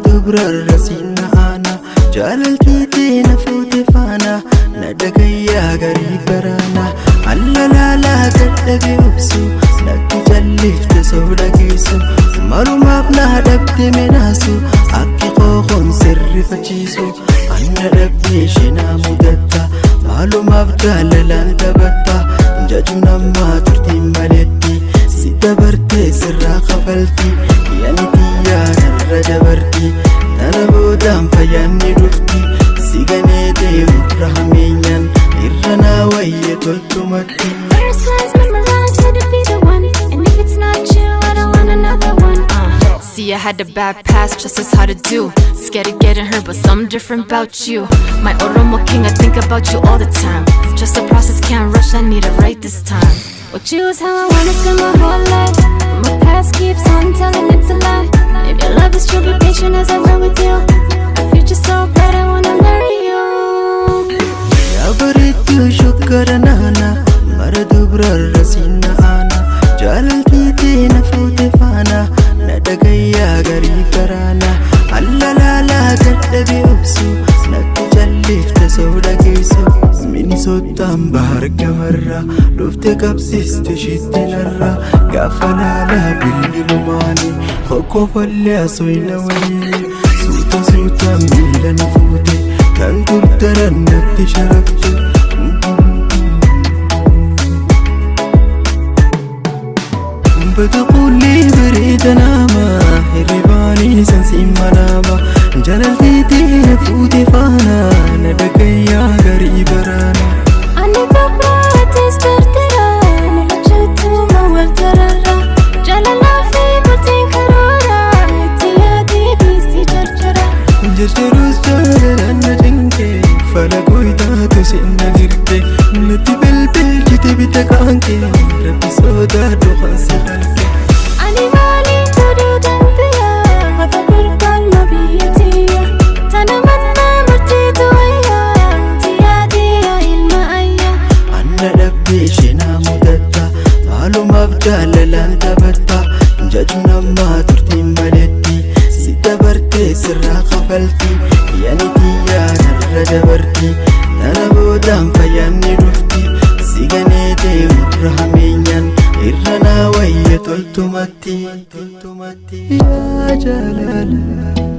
Dubrarra sinna aana, jaalaltii na fuute faana, na dhagayyaa garii baraana. Allalaalaa dadhabe obsu, natti jallifte sooda geessu, malumaaf na dhabde menaasu, akki qooqoon sirrifachiisu. Anna dhabdee isheenaa mudatta, maalumaaf jaalalaan taphatta, jaju namaa turtiin maletti, si dabartee sirraa kafalti, yani xiyyaa narra dabarti, tana boodaan fayyaan ni dhufti, si ganee deemu rahameenyaan irra naa wayya toltumatti. First glance, memorize, had to be the one. And if it's not you, I don't want another one. See, I had a bad past, just as how to do. Scared of getting hurt, but something different about you. My Oromo king, I think about you all the time. Just the process, can't rush, I need it right this time. Well, choose how I wanna spend my whole life. But my past keeps on telling it's a lie. If your love is true, be patient as I run with you. Our future's so bright, I wanna marry you. Yaa bareedduu shokkara naana, mara dubrarra sinna aana, jaalaltii na fuute faana, na dhagayyaa garii baraana. Allalaalaa dadhabe obsu, natti jallifte sooda geessu, Minisootaan bahar gamarra dhufte qabsiiste shitte narra, gaafa laalaa bilbilumaani kokkofallee asoyna waliin, suuta suuta miila na fuute, kan turtaran natti sharafte. بتقولي بريد ناما هرباني سنسي مناما، جلالتي فوتي فانا ندقيا غريب رانا. Ani gabraatis dartara, nu lachuutu wal tararra. Jaalalaa fi bultiin karoora, itti yaadii dhiisii jarjara. Jarjarus jaalalaan na cinqe, falakoo taatu sinna dirqe, natti bilbilchite bita qaanqe, rabbi sodaadhu kan si halke. Ani maaliin godhuu danda'a? Hafa gurgurma biyya tiyya. Tana mannaa murtiitu wayyaa, itti yaadii yaa ilma ayyaa. Anna dhabdee isheenaa mudatta, maalumaaf jaalalaan taphatta, jaju namaa turtiin maletti, si dabartee sirraa kafalti, yani xiyyaa narra dabarti, tana boodaan fayyaan ni dhufti, si ganee deemu rahameenyaan irra naa wayya toltumatti. Yaa jaalala.